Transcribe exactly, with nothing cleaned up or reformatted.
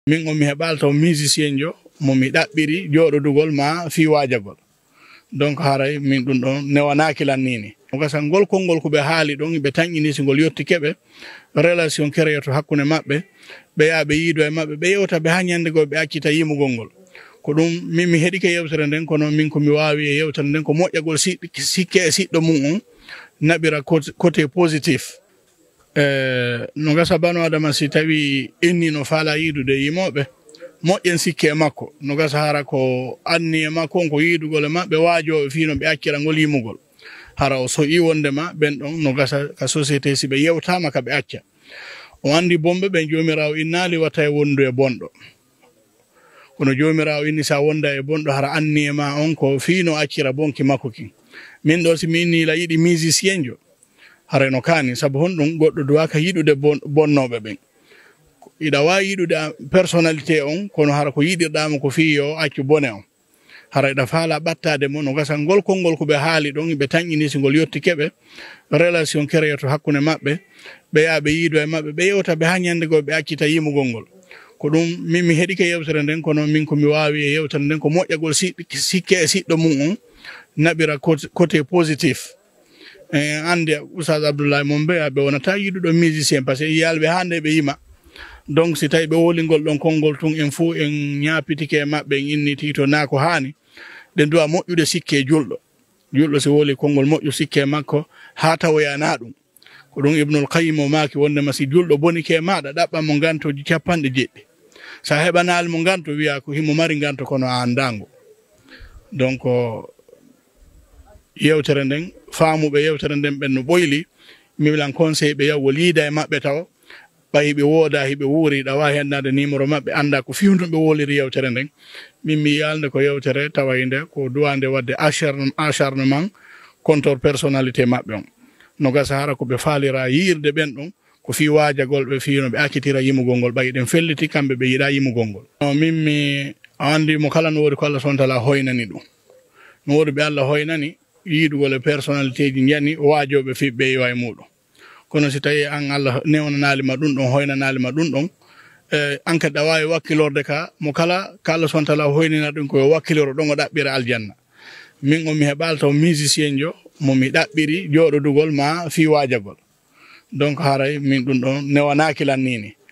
Min on mi heɓaali taw musicienjo mo mi ɗaɓɓiri jooɗodugol ma fii waajagol. Donc haray min ɗum ɗon newanaaki lan nii ni. No gasa ngol konngol ko ɓe haali ɗon, ɓe tanƴini si ngol yottike ɓe, relation créé to hakkunde maɓɓe, ɓe yaha ɓe yiido e maɓɓe, ɓe yewta ɓe haa ñannde goo ɓe accita yimugol ngol. Ko ɗum min mi heɗike yewtere nden, kono min ko mi waawi e yewtere nden ko moƴƴagol si-, sikke e siɗɗo mum on, naɓira côté, côté positif. E, no gasa bano adama si tawi inni no faala yiidude yimooɓe, moƴƴen sikke e makko. No gasa hara ko anni e makko on ko yiidugol e maɓɓe waajooɓe fii no ɓe accira ngol yimugol. Hara o soƴi wonde ma ɓen ɗon no gasa ka société si ɓe yewtaama ka ɓe acca. O anndi bonɓe ɓen Joomiraawo innaali wata e wondu e bonɗo. Kono Joomiraawo inni sa wonda e bonɗo hara anni e ma on ko fii no accira bonki makko kin. Min ɗo si mi inni la yiɗi musicienjo, haray no kaani, sabu honɗum goɗɗo duwaaka yiɗude bon-, bonnooɓe ɓen? Iɗa waawi yiɗude a, personnalité on, kono hara ko yiɗirɗaa mo ko fii yo accu bone on. Hara iɗa faala ɓattaade mo, no gasa ngol konngol ko ɓe haali ɗon, ɓe tanƴini si ngol yottike ɓe, relation créé to hakkunde maɓɓe, ɓe yaha ɓe yiido e maɓɓe, ɓe yewta ɓe haa ñannde goo ɓe accita yimugol ngol. Ko ɗum min mi heɗike yewtere nden, kono min ko mi waawi e yewtere nden ko moƴƴagol si-, sikke e siɗɗo mum on, naɓira côté, côté positif. En anndi Oustaz Abdoulaye Mombe, ɓe wonata yiɗuɗo musicien, parce que yalɓe haa nde ɓe yima. Donc si tawi ɓe woli ngol ɗon konngol tun, en fuu en ñaapitike e maɓɓe, en inniti to naa ko haani, ɗen duwa moƴƴude sikke e julɗo. Julɗo si woli konngol moƴƴo sikke e makko, haa tawoya naa ɗum. Ko ɗum Ibnul Qayyim o maaki wondema si julɗo bonike e maaɗa, ɗaɓɓan mo ngantooji capanɗe jeɗɗi. Sa heɓanaali mo nganto, wiya ko himo mari nganto kono a anndaa ngo. Donc, yewtere nden, faamuɓe yewtere nden ɓen no ɓoyli, mi wilan conseil ɓe yaw wol yiida e maɓɓe taw, ɓay hiɓe wooda, hiɓe wuuri, ɗa waawi hennaade numéro maɓɓe, anndaa ko fii honɗum ɓe woliri yewtere nden. Min mi yaalnde ko yewtere tawaynde ko duwaande waɗde acharn-, acharnement contre personnalité maɓɓe on. No gasa hara ko ɓe faalira yiirde ɓen ɗon, ko fii waajagol ɓe, fii no ɓe accitira yimugol ngol, ɓay ɗen felliti, kamɓe ɓe yiɗaa yimugol ngol. No, min mi anndi mo kala no woodi ko Allah subhanahu wa ta'ala hoynani ɗum. No woodi ɓe Allah hoynani yiidugol e personnalité ji njani waajooɓe fii ɓe yiwa e muuɗum. Kono si tawi an Allah newnanaali ma ɗum ɗon, hoynanaali ma ɗum ɗon, eh, an kadi ɗa waawi wakkilorde ka mo kala, ka Allah subhanahu wa ta'ala hoynina ɗum ko yo wakkiloro ɗon o ɗaɓɓira aljanna. Min on mi heɓaali taw musicienjo mo mi ɗaɓɓiri jooɗodugol ma fii waajagol. Donc haray min ɗum ɗon newanaaki lan nii ni.